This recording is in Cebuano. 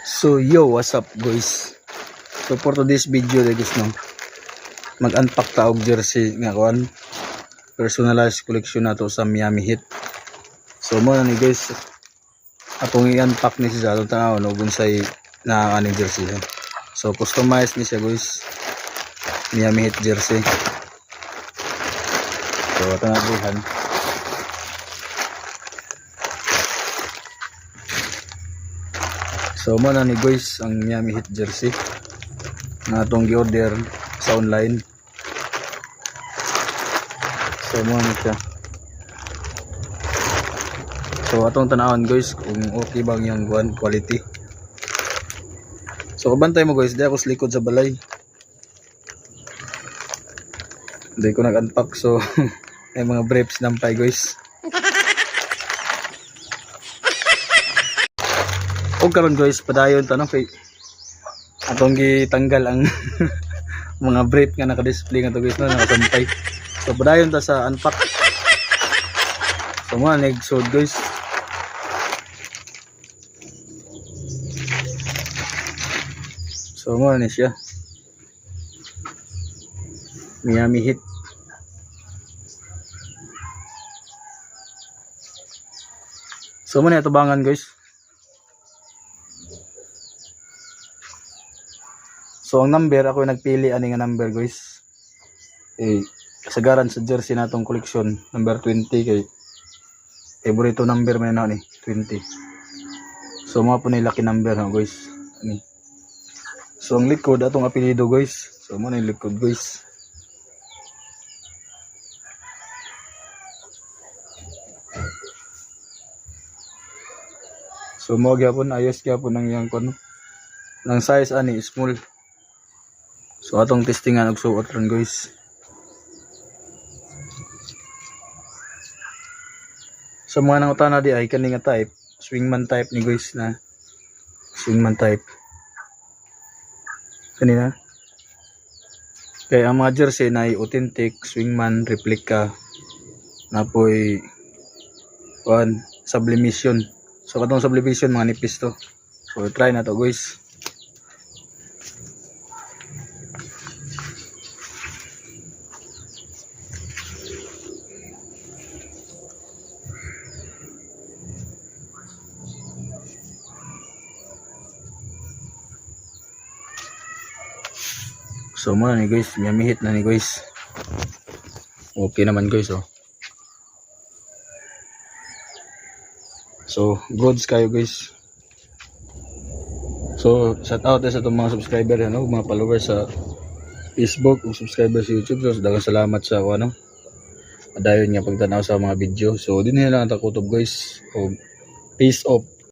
So yo, what's up, guys? So for today's video guys, no, mag-unpack ta og jersey nga kuan, personalized collection nato sa Miami Heat. So mo na ni, guys, atong i-unpack ni siya, atong tanaw no kung unsay naa aning jersey. So customized ni siya, guys. Miami Heat jersey. So atong abrihan. So mo na ni, guys, ang Miami Heat jersey na atong gi-order sa online. So mo na siya. So atong tanawon, guys, kung okay ba ang iyang kuan quality. So kabantay mo, guys, di ako sa likod sa balay. Hindi ko nag-unpack, so may mga briefs nampay, guys. O karon, guys, padayon ta, no, kay atong gitanggal ang mga brief nga naka-display nga to, guys, no, nakasampay. So padayon ta sa unpack. So mga negsod, guys. So mo ni siya. Miami Heat. So mo na atubangan, guys. So ang number, ako yung nagpili ani nga number, guys. Eh kasagaran sa jersey natong koleksyon number 20 kay favorito number man na ni 20. So mo po ni lucky number ha, guys. Ani. So ang likod, atong apelyido, guys. So mo na yung likod, guys. So mo gyapon, ayos gyapon ang iyang kuno. Nang size ani small. So atong testingan og suot ron, guys. Sa mga nangutana di ay kani nga type, swingman type ni, guys, na swingman type. Kanina. Kaya ang mga jersey na ay authentic, swingman, replica, napoy kuan, sublimation. So katong sublimation, mga nipis to. So try na to, guys. So mo na ni, guys, Miami Heat na ni, guys. Okay naman, guys, oh. So goods kayo, guys. So shout out sa itong mga subscriber, ano, mga followers sa Facebook ug subscriber sa YouTube. So daghang salamat sa ano. Padayon nga pagtanaw sa mga video. So dinhi lang ang takutob, guys. O peace off.